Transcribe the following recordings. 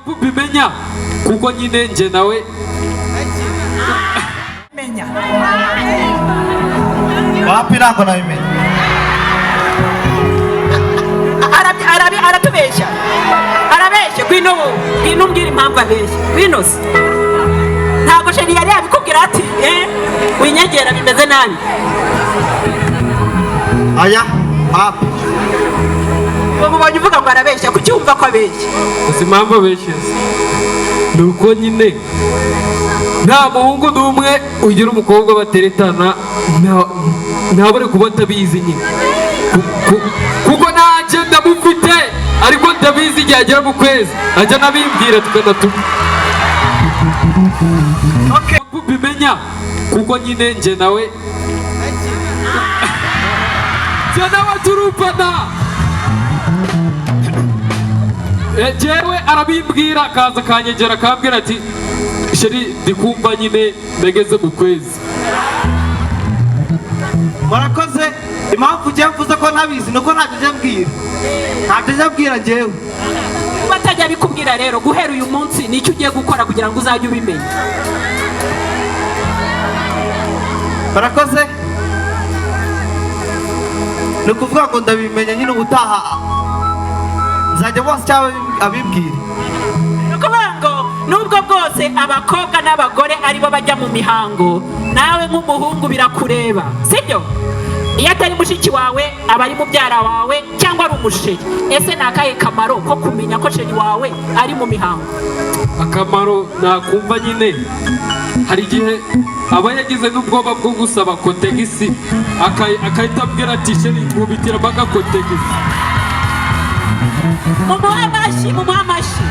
Impamvu mbimenya, kuko nyine njye nawe Menya. Wapi, ntabwo nabimenya. Aratubeshya, arabeshya. Ngwino wowe, ngwino umbwire impamvu abeshya. Ngwino se. Ntabwo chéri yari yabikubwira ati winyegera, bimeze nabi? Aya, wapi. Mubonye uvuga ngo arabeshya, kuki wumva ko abeshya? Gusa impamvu abeshya ni uko nyine nta muhungu n'umwe ugira umukobwa bateretana ntabure kuba atabizi nyine. Kuko nanjye ndamufite, ariko ndabizi igihe agera mu kwezi ajya anabimbwira, tukanatuma. Impamvu mbimenya, kuko nyine njye nawe turupana. Jewe arabimbwira, akaza akanyegera, akambwira ati: "Chéri, ndi kumva nyine ndageze mu kwezi." Murakoze. Impamvu ugiye mvuze ko ntabizi ni uko ntabyo njya mbwira, ntabyo njya mbwira njyewe. Kuba atajya abikubwira rero, guhera uyu munsi nicyo ugiye gukora kugira ngo uzajye ubimenya? Murakoze. Ni ukuvuga ngo ndabimenya nyine, ubutaha nzajya bose cyangwa abimbwire. Ni ukuvuga ngo nubwo bwose abakobwa n'abagore aribo bajya mu mihango, nawe nk'umuhungu birakureba, sibyo? Iyo atari mushiki wawe, aba ari mubyara wawe cyangwa ari umuchéri. Ese ni akahe kamaro ko kumenya ko chéri wawe ari mu mihango? Akamaro nakumva nyine, hari igihe aba yagize n'ubwoba bwo gusaba Kotex, akahita abwira ati: "Chéri, nkubitiramo agaKotex." Mumuhe amashyi, mumuhe amashyi.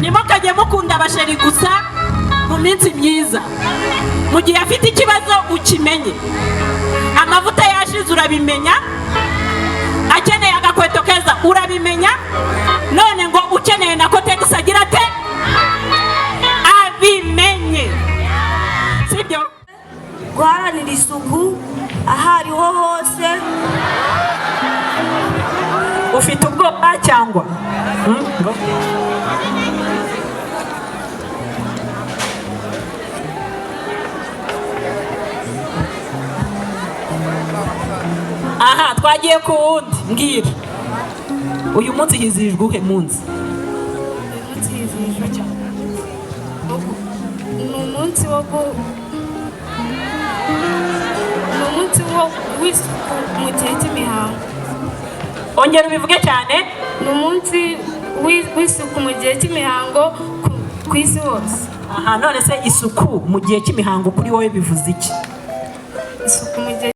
Ntimukajye mukunda abachéri gusa mu minsi myiza. Mu gihe afite ikibazo ukimenye. Amavuta yashize urabimenya, akeneye agakweto keza urabimenya, none ngo ukeneye na Kotex agira ate? Abimenye, sibyo? Guharanira isuku aho ariho hose. Ufite ubwoba cyangwa? Ngo? Aha twagiye ku wundi. Mbwira, uyu munsi hizihijwe uhe munsi? Uyu munsi hizihijwe ni umunsi wo gu ni umunsi wo w'isuku mu gihe cy'imihango. Ongera ubivuge cyane. Ni umunsi w'isuku mu gihe cy'imihango ku isi hose. Aha, none se isuku mu gihe cy'imihango kuri wowe bivuze iki? Isuku mu gihe